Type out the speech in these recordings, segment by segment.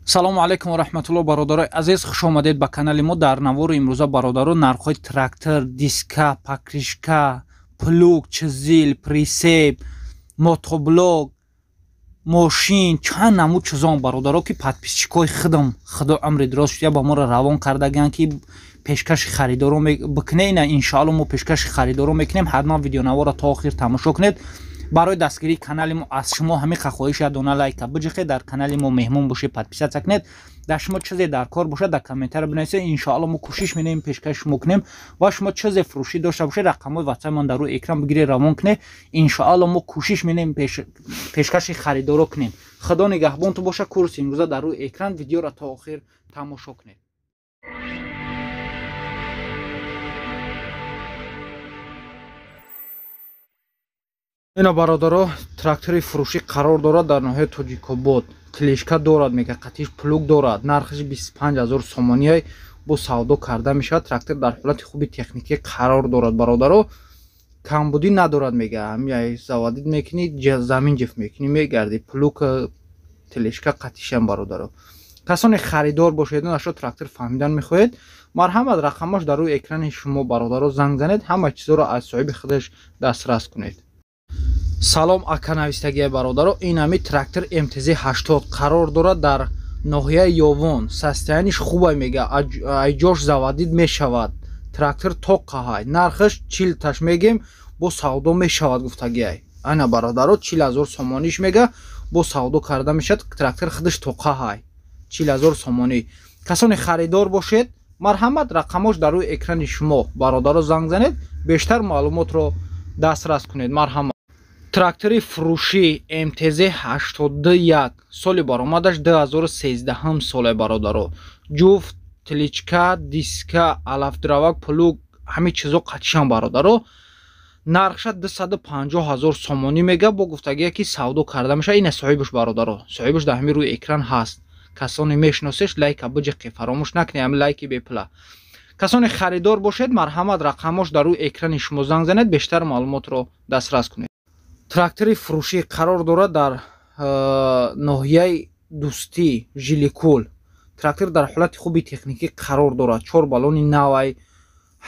Салому алайкум ва раҳматуллоҳ, бародарои азиз, хуш омадед ба канали мо. Дар навори имрӯза, бародаро, нархҳои трактор, диска, покрышка, плуг, чизил, прицеп, мотоблок, мошин, чанд намуд чизон, бародаро, ки подписчикои худам, худо амри дроз шуда, ба моро равон кардагианд, ки пешкаши харидоро бикунед. Ина иншоалло мо пешкаши харидоро мекунем. Ҳатман видеонаворро то охир тамошо кунед. Барои дастгирии канали мо аз шумо ҳамин хоҳиш: як дона лайка биҷиқед, дар канали мо меҳмон бошед, подписаться кунед. Дар шумо чизе дар кор бошад, дар комментария бинависед. Иншоалло мо кӯшиш менаем, пешкаши шумо кунем. Ва шумо чизе фурӯшӣ дошта бошед, рақамҳои ватсапмон дар рӯи экран бигиред, равон кунед. Иншоалло мо кӯшиш менаем, пешкаши харидоро кунем. Худо нигаҳбонту боша. Курси имрӯза дар рӯи экран, видеоро то охир тамошо кунед. Ина, бародаро, трактори фурӯшӣ қарор дорад дар ноҳияи Тоҷикобод. Тележка дорад, мега, қатиш плуг дорад. Нархаш 25 000 сомониай, бо савдо карда мешавад. Трактор дар ҳолати хуби техникӣ қарор дорад, бародаро, камбудӣ надорад, мега. Заводить мекунӣ, замин ҷиф мекунӣ, мегардӣ. Плуг, тележка қатишам, бародаро. Касоне харидор бошед, нашо трактор фаҳмидан мехоҳед, марҳамат, рақамаш дар рӯи экрани шумо, бародаро, занг занед, ҳама чизоро аз соҳиби худаш дастрас кунед. Салом, ака, навистагия, бародаро. Ин ҳами трактор МТЗ 80 қарор дорад дар ноҳияи Ёвон. Состояниш хубай, мега, айҷош заводить мешавад. Трактор тоқаҳай, нархаш 40 таш мегем, бо савдо мешавад, гуфтагиай. Ана, бародаро, 40 000 сомониш, мега, бо савдо карда мешавад. Трактор худаш тоқаҳай, 40 000 сомонӣ. Касоне харидор бошед, марҳамат, рақамош дар рӯи экрани шумо, бародаро, занг занед, бештар маълумотро дастрас кунед. Марҳамат. Трактори фурӯшӣ МТЗ 81, соли баромадаш 2013 соле, бародаро. Ҷуфт тележка, диска, алафдравак, плуг, ҳамин чизо қатишан, бародаро. Нархша 250 ҳазор сомонӣ мега, бо гуфтагие, ки савдо карда мешавад. Ина соҳибаш, бародаро, соҳибаш дар ҳамин рӯи экран ҳаст. Касоне мешиносеш, лайка биҷиқи, фаромӯш накунед, ҳамин лайки бепула. Касоне харидор бошед, марҳамат, рақамош дар рӯи экрани шумо, занг занед, бештар маълумотро дастрас кунед. Трактори фурӯшӣ қарор дорад дар ноҳияи Дӯстӣ, Жиликул. Трактор дар ҳолати хуби техникӣ қарор дорад, чор баллони навай,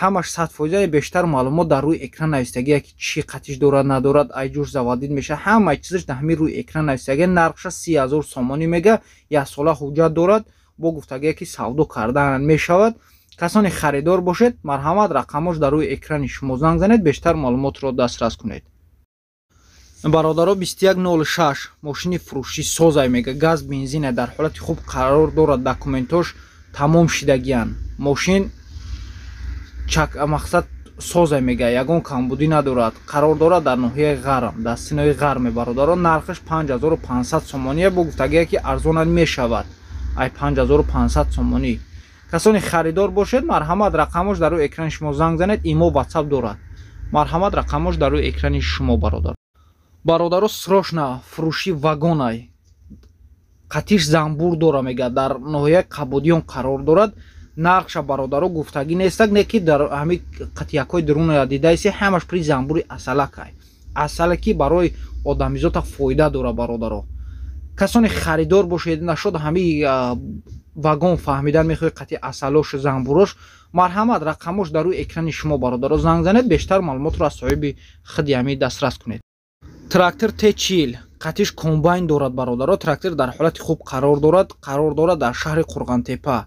ҳамаш 100%. Бештар маълумот дар рӯи экран навистагия, ки чӣ қатиш дорад, надорад, айҷуш заводить мешавад, ҳамаи чизаш дар ҳамин рӯи экран навистагия. Нархша 30 000 сомонӣ мега, яксола ҳуҷҷат дорад, бо гуфтагия, ки савдо кардан мешавад. Касоне харидор бошед, марҳамат, рақамош дар рӯи экрани шумо, занг занед, бештар маълумотро дастрас кунед. Бародаро, 2106 мошини фурӯшӣ созай, мега, газ, бензина, дар ҳолати хуб қарор дорад, документош тамом шидагиянд. Мошин чак, мақсад, созай, мега, ягон камбудӣ надорад. Қарор дорад дар ноҳияи Ғарм, дар синои Ғарме, бародаро. Нархаш 5500 сомония, бо гуфтагие, ки арзонан мешавад, ай 5500 сомонӣ. Касоне харидор бошед, марҳамат, рақамош дар рӯи экрани шумо, занг занед. Имо, ватсап дорад. Марҳамат, рақамош дар рӯи экрани шумо, бародар. Бародаро, срочно фурӯши вагонай, қатиш занбур дора, мега, дар ноҳияи Қабодиён қарор дорад. Нархша, бародаро, гуфтагӣ нестак, не ки дар ҳами қатиякҳои дуруна дидаиси, ҳамаш при занбури асалакай, асале ки барои одамизота фоида дора. Бародаро, касоне харидор бошед, нашод ҳами вагон фаҳмидан мехоҳед, қати асалош, занбурош, марҳамат, рақамош дар рӯи экрани шумо, бародаро, занг занед, бештар маълумотро аз соҳиби худи ҳами дастрас кунед. Трактор Т40, қатиш комбайн дорад, бародаро. Трактор дар ҳолати хуб қарор дорад, қарор дорад дар шаҳри Қурғантепа.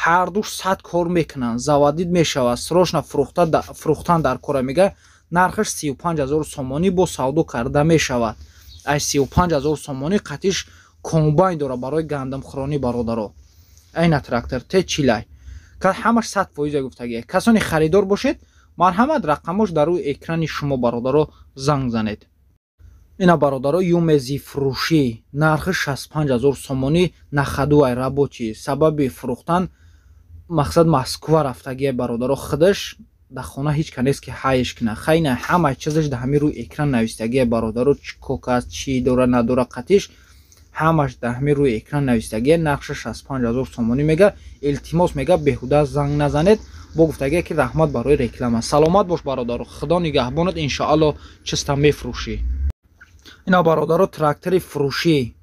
Ҳардуш 100 кор мекунанд, заводить мешавад. Срочно фурӯхтан дар кора, мега. Нархаш 35 000 сомонӣ, бо савдо карда мешавад. Ай 35 000 сомонӣ, қатиш комбайн дорад барои гандамхӯронӣ, бародаро. Айна трактор Т40-ай, ҳамаш 100% гуфтагия. Касоне харидор бошед, марҳамат, рақамош дар рӯи экрани шумо, бародаро, занг занед. Ина, бародаро, ЮМЗ-и фурӯшӣ, нархи 65 000 сомонӣ, на ходу ай, рабочий. Сабаби фурӯхтан, мақсад, Москва рафтагия, бародаро, худаш дар хона ҳеҷ ка нест, ки ҳайш кина. Хайна, ҳамаи чизаш дар ҳамин рӯи экран навистагия, бародаро, чӣ кок аст, чӣ дора, надора, қатиш ҳамаш дар ҳамин рӯи экран навистагия. Нархша 65 000 сомонӣ мега. Илтимос, мега, беҳуда занг назанед. Бо гуфтагия, ки раҳмат барои реклама. Саломат бош, бародаро, худо нигаҳбонат, иншоалло чиста мефурӯшӣ. Ина, бародаро, трактори фурӯшӣ.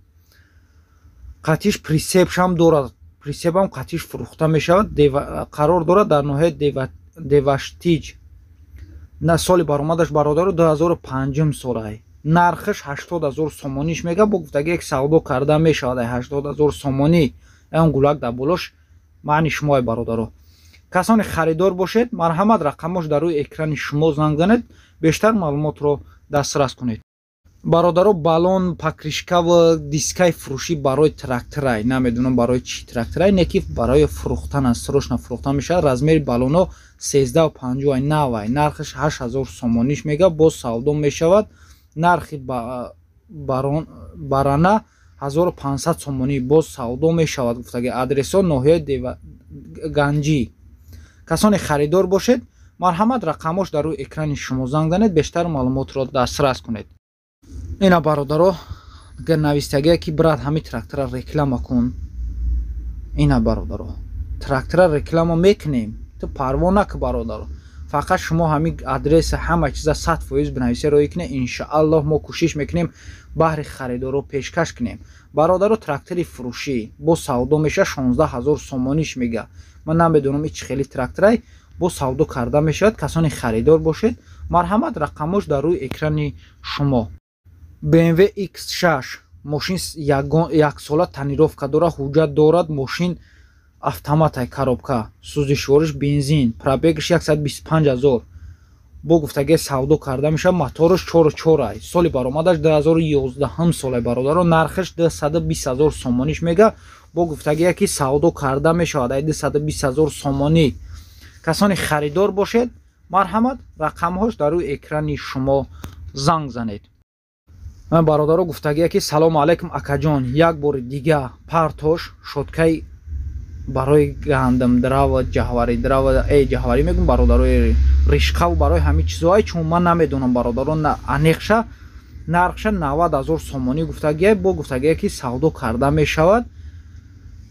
Қатиш прицепшам дорад, прицепам қатиш фурӯхта мешавад. Қарор дорад дар ноҳияи Деваштич. На соли баромадаш, бародаро, 2005 солай. Нархаш 80 000 сомониш мега, бо гуфтаги як савдо карда мешавад. 80 000 сомонӣ он гулак дар болош маъни шумои, бародаро. Касоне харидор бошед, марҳамат, рақамош дар рӯи экрани шумо, занг занед, бештар маълумотро дастрас кунед. Бародаро, баллон, покрышкава, дискаи фурӯшӣ барои тракторай. Намедонам, барои чӣ тракторай, не ки барои фурӯхтан аст, срочно фурӯхта мешавад. Размери баллоно 13,50, навай. Нархаш 8000 сомониш мега, боз савдо мешавад. Нархи барана 1500 сомонӣ, боз савдо мешавад гуфтаги. Адресо ноҳияи Ганҷӣ. Касоне харидор бошед, марҳамат, рақамош дар рӯи экрани шумо, занг занед, бештар маълумотро дастрас кунед. Ина, бародаро, навистагие ки брат, ҳами трактора реклама кун. Ина, бародаро, трактора реклама мекунем, ту парво наку, бародаро. Фақат шумо ҳами адреса, ҳама чиза 100% бинависе, роӣ кунед. Иншааллоҳ, мо кӯшиш мекунем, баҳри харидоро пешкаш кунем. Бародаро, трактори фурӯшӣ бо савдо меша, 16 000 сомониш мега. Ман намедонам, ич хели тракторай, бо савдо карда мешавад. Касоне харидор бошед, марҳамат, рақамош дар рӯи экрани шумо. BMW X6 мошин яксола тонировка дорад, ҳуҷҷат дорад. Мошин автоматай, коробка, сӯзишвориш бензин, пробегаш 125 0. Бо гуфтаги савдо карда мешавад. Мотораш чору чорай. Соли баромадаш 2011 солай, бародаро. Нархаш 220 000 сомониш мега, бо гуфтагие ки савдо карда мешавад ай 220 000 сомонӣ. Касоне харидор бошед, марҳамат, рақамҳош дар рӯи экрани шумо, занг занед. Ман, бародаро, гуфтагие ки салому алайкум, акаҷон, як бори дига партош щёткаи барои гандум драва, ҷаҳварӣ драва, ҷаҳварӣ мегум, бародарои, ришқаву барои ҳамин чизҳое, чун ман намедонам, бародаро, аниқша. Нархша 90 000 сомонӣ гуфтагие, бо гуфтагие ки савдо карда мешавад.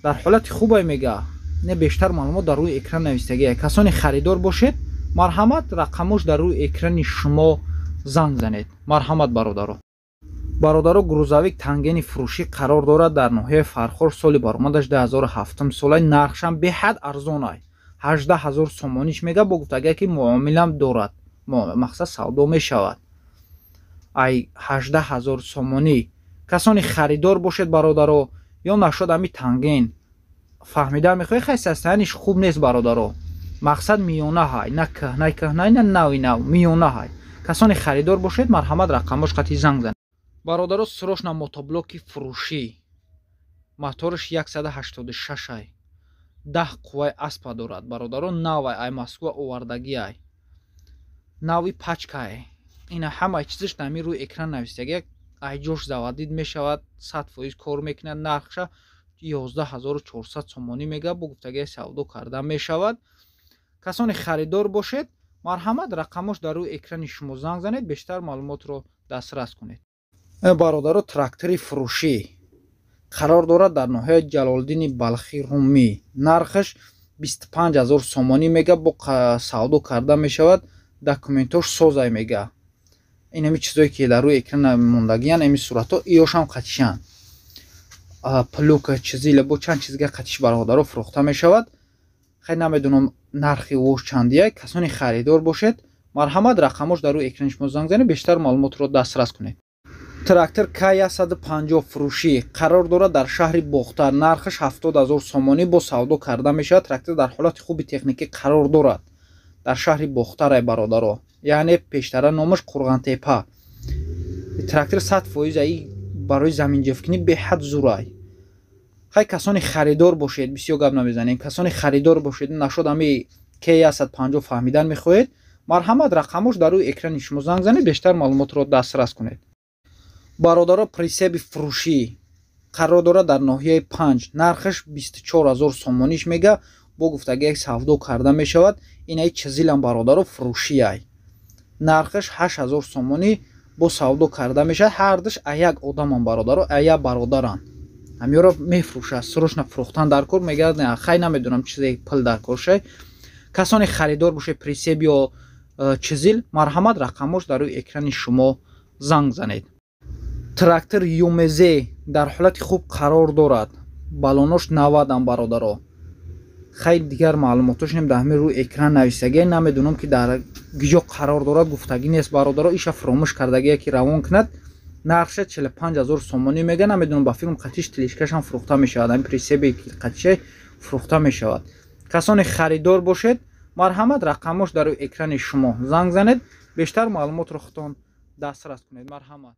Дар ҳолати хубай мега. Не, бештар маълумот дар рӯи экран навистагие. Касоне харидор бошед, марҳамат, рақамош дар рӯи экрани шумо, занг занед. Марҳамат, бародаро. Бародаро, грузовик тангени фурӯшӣ қарор дорад дар ноҳияи Фархор. Соли баромадаш 2007 солай. Нархшам беҳад арзонай, 18 000 сомониш мега, бо гуфтагие ки муомилам дорад, мақсад савдо мешавад ай 18 000 сомонӣ. Касоне харидор бошед, бародаро, ё нашуд ами танген фаҳмида мехоҳед. Хай, состояниш хуб нест, бародаро, мақсад миёна ҳай, на кӯҳнай кӯҳнай, на нави нав, миёна ҳай. Касоне харидор бошед, марҳамат, рақамош қати занг занед. Бародаро, срочно мотоблоки фурӯшӣ, мотораш 186 ай, 10 қувваи аспа дорад, бародаро. Навай, ай Москва овардагиай, нави пачкай. Ина ҳамаи чизаш дами рӯи экран навистагия. Ай ҷош заводить мешавад, 100% кор мекунад. Нархша 11 400 сомонӣ мега, бо гуфтагии савдо карда мешавад. Касоне харидор бошед, марҳамат, рақамош дар рӯи экрани шумо, занг занед, бештар маълумотро дастрас кунед. Бародаро, трактори фурӯшӣ қарор дорад дар ноҳияи Ҷалолиддини Балхӣ Румӣ. Нархаш 25 000 сомонӣ мега, бо савдо карда мешавад. Документош созай мега. Инами чизое ки дар рӯи экран мондагиян, ами суратҳо иёшам қатишанд, плуг, чизи бо чанд чизга қатиш, бародаро, фурӯхта мешавад. Хай, намедонам, нархи вош чандия. Касоне харидор бошед, марҳамат, рақамош дар рӯи экрани шумо, занг занед, бештар маълумотро дастрас кунед. Трактор К150 фурӯшӣ қарор дорад дар шаҳри Бохтар. Нархаш 70 000 сомонӣ, бо савдо карда мешавад. Трактор дар ҳолати хуби техникӣ қарор дорад дар шаҳри Бохтарай, бародаро, яъне пештара номаш Қурғантепа. Трактор 100% аи, барои заминҷафкунӣ беҳад зурай. Хай, касоне харидор бошед, бисёр гап намезанем. Касоне харидор бошед, нашуд ами К150 фаҳмидан мехоҳед, марҳамат, рақамош дар рӯи экрани шумо, занг занед, бештар маълумотро дастрас кунед. Бародаро, прицепи фурӯшӣ қарор дорад дар ноҳияи Панҷ. Нархаш 24 000 сомониш мега, бо гуфтагиак савдо карда мешавад. Инаи чизилам, бародаро, фурӯшиай. Нархаш 8000 сомонӣ, бо савдо карда мешавад. Ҳардуш аяк одаман, бародаро, ая бародаранд. Ҳамёро мефурӯшад, срочно фурӯхтан дар кор мегӯяд. Хай, намедонам, чизе пул дар кор шай. Касоне харидор бошед, прицеп ё чизил, марҳамат, рақамош дар рӯи экрани шумо, занг занед. Трактор ЮМЗ дар ҳолати хуб қарор дорад. Балонош 90-ам, бародаро. Хай, дигар маълумотошнем дар ҳамин рӯи экран нависагия. Намедонам, ки дар гиҷо қарор дорад, гуфтагӣ нест, бародаро. Иша фуромӯш кардагия, ки равон кунад. Нархша 45 000 сомонӣ мега. Намедонам, ба филм қатиш тележкашам фурӯхта мешавад, ҳамин прицепе қатиша фурӯхта мешавад. Касоне харидор бошед, марҳамат, рақамош дар рӯи экрани шумо, занг занед, бештар маълумотро худтон дастрас кунед. Марҳамат.